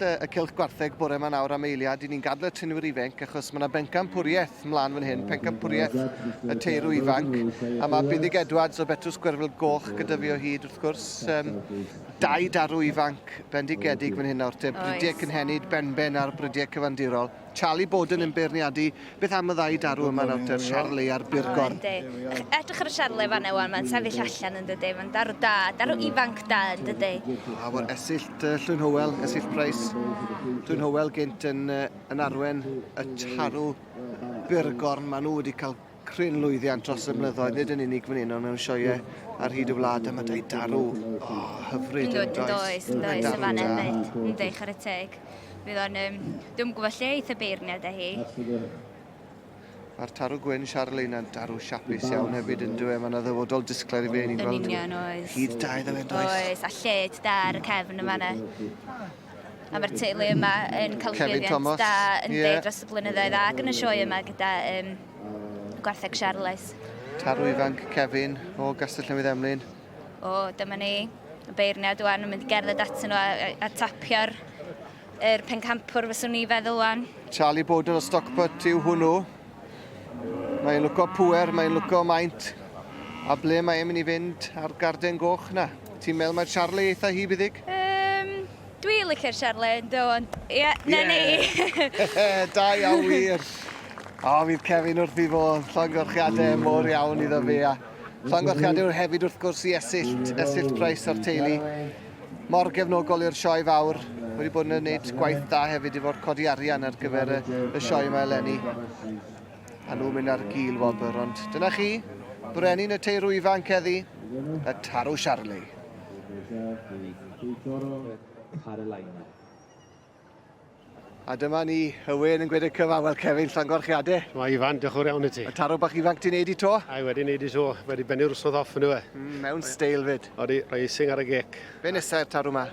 y cylch gwartheg bore yma nawr am eiliad. I ni'n gadw y trinwyr ifanc achos mae yna bencampwriaeth mlaen fan hyn, pencampwriaeth y teirw ifanc. A mae Buddig Edwards o Betws Gwerfyl Goch gyda fi o hyd wrth gwrs. Um, dau darw ifanc bendigedig fan hyn nawr te, brydiau cynhenid benben ar brydiau cyfandirol. Charlie Bowden yn beirniadu. Beth am y ddau darw yma nawr te'r Charlie a'r Burgorn? Yndi. Edrych ar y Charlie fan'na wan, mae'n sefyll allan yn dydi, mae'n darw da, darw ifanc da yn dydi. A wel, Esyllt uh, Llwyn Hywel, Esyllt Price, Llwyn Hywel gynt yn, uh, yn arwen y tarw Burgorn. Maen nhw wedi cael cryn lwyddiant dros y blynyddoedd, nid yn unig fan hyn, ond mewn sioeau ar hyd y wlad, a mae dau darw oh, hyfryd yn does. Does, yn does, y fan hefyd, yn dweud chwarae teg. Fydd o'n, um, dwi'n gwybod lle eith y beirniad â hi. Mae'r tarw gwyn Charlene yn darw siapus iawn hefyd yn dwi. Mae yna ddyfodol disglair i fe, ni'n gweld. Yn union, oes. Hyd da iddo fe, does? Oes, a lled da ar y cefn yma yna. A mae'r teulu yma yn cael llwyddiant da yn yeah. dros y blynyddoedd ac yn y sioe yma gyda um, gwartheg Charles. Tarw ifanc Kevin o Gastell Newydd Emlyn. O, dyma ni. Y beirniad wan yn mynd i gerdded atyn nhw a, a, a tapio'r er pencampwr fyswn ni feddwl wan. Charlie Bowden o Stockport yw hwnnw. Mae'n lwco pŵer, mae'n lwco maint. A ble mae'n mynd i fynd ar garden goch na? Ti'n meddwl mae'r Charlie eitha hi buddig? Um, dwi licio'r Charlie yn do, ond ie, yeah, na ni. Da iawn wir. O, fydd Kevin wrth i fod. Llongyfarchiadau mor iawn iddo fe. A llongyfarchiadau hefyd wrth gwrs i Esyllt, Esyllt Price a'r teulu. Mor gefnogol i'r sioe fawr. Wedi bod yn gwneud gwaith da hefyd efo'r codi arian ar gyfer y, y sioe yma eleni. A nhw'n mynd ar gil wobr, ond dyna chi, brenin y teirw ifanc heddi, y Tarw Charlie. A dyma ni, Hywyn yn gweud y cyfan, wel Kevin, llongyfarchiadau. Mae Ifan, diolch yn fawr iawn i ti. Y tarw bach ifanc ti'n neud i to? Ai, wedi neud i to, wedi bennu'r wsnos off yn e. Mm, mewn steil fyd. Odi, racing ar y gec. Be nesa i'r tarw ma?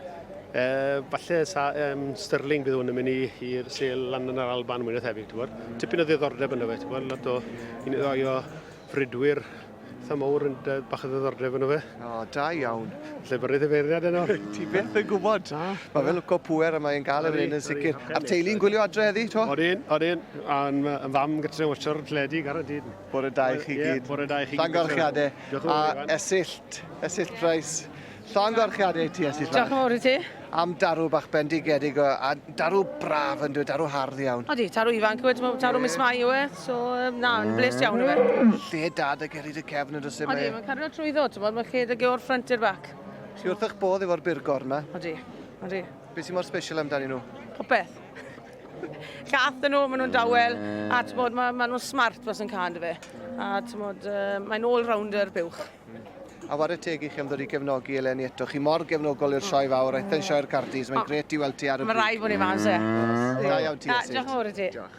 E, falle sa, um, Stirling bydd hwn yn mynd i'r sel lan yn yr Alban mwy na thebyg, ti'n gwybod. Tipyn o ddiddordeb ynddo fe, ti'n gwybod, lot o un neu ddau o fridwyr eitha mawr yn bach o ddiddordeb yno fe. O, da iawn. Lle byrrydd y feirniad yno. Ti byth yn gwybod. Na. Mae fe'n lwco pŵer a mae'n gael e fan hyn yn sicr. A'r teulu'n gwylio adre heddi, to? Odyn, odyn. A'n fam gytre yn watcho'r teledu, garantid. Bore da i chi gyd. Bore da i chi gyd. Llongyfarchiadau. A Esyllt, Esyllt Price. Llongyfarchiadau i ti, Esyllt. Diolch yn fawr i ti. Am darw bach bendigedig a darw braf yn dweud, darw hardd iawn. Odi, tarw ifanc yw e, tarw mis Mai yw e, so na, yn bles iawn yw e. Lle da dy gerid y cefn yn dros e. Odi, mae'n cario trwyddo, ti'n bod, mae'n lle dy o'r front i'r back. Chi wrth eich bodd efo'r burgor yma? Odi, odi. Beth sy'n mor special amdanyn nhw? Popeth. Llath yn nhw, maen nhw'n dawel, a ti'n bod, maen ma nhw'n smart fas yn can dy fe. A ti'n bod, uh, mae'n all-rounder buwch. A ware teg i chi am ddod i gefnogi eleni eto. Chi mor gefnogol i'r sioe fawr, aethau'n sioe'r Cardis. Mae'n gret i weld ti ar y Mae rai bod ni mas e. Da iawn ti, Esyllt. Diolch yn fawr i ti. Diolch.